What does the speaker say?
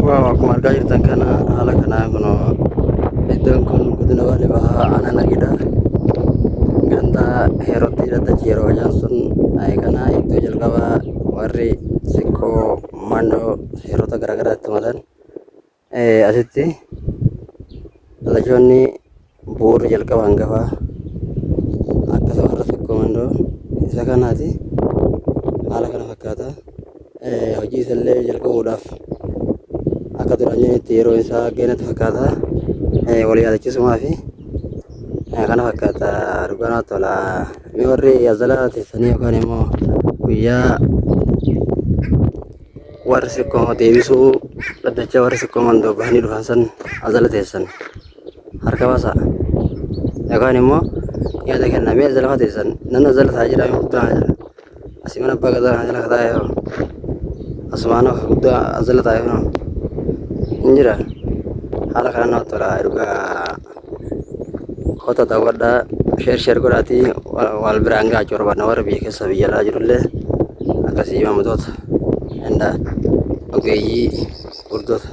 Waaw, akkuma argaa jirtan kana haala kanaa kunoo iddoon kun godina Baalee Bahaa aanaa Nagiidha. Ganda Heerootti dhaddachi yeroo hojaan sun kana iddoo jalqabaa warri Sikkoo Mandoo seerota garaagaraa itti tumatan. Asitti dhaddachoonni bu'uurri jalqaba hangafaa akkasuma warra Sikkoo Mandoo isa kanaati. Haala kana fakkaata. Hojii isallee jalqabuudhaaf akka duraan jiranitti yeroo isaa geenatti fakkaata. Wal yaadachiisumaa fi kana fakkaata, dhugaa namatti tola. Mee warri azalaa teessanii yookaan immoo guyyaa warri Sikkoo deebisuu dhaddacha warri Sikkoo Mandoo bahanii dhufan san azala teessan harka baasaa yookaan immoo yaada kennaa. Mee azala teessan namni azala taa'ee jira guddaa jira. Asii mana abbaa gadaa kana jala taa'ee hoo asumaan guddaa azala taa'ee hoo hin jira. Haala kana namatti tola dhugaa. Kota daawwadhaa, share share godhaatii wal biraan gahaa barbaadna. Warra biyya keessa biyya alaa jirullee akkasii maamiltoota inda ogeeyyii gurguddoota.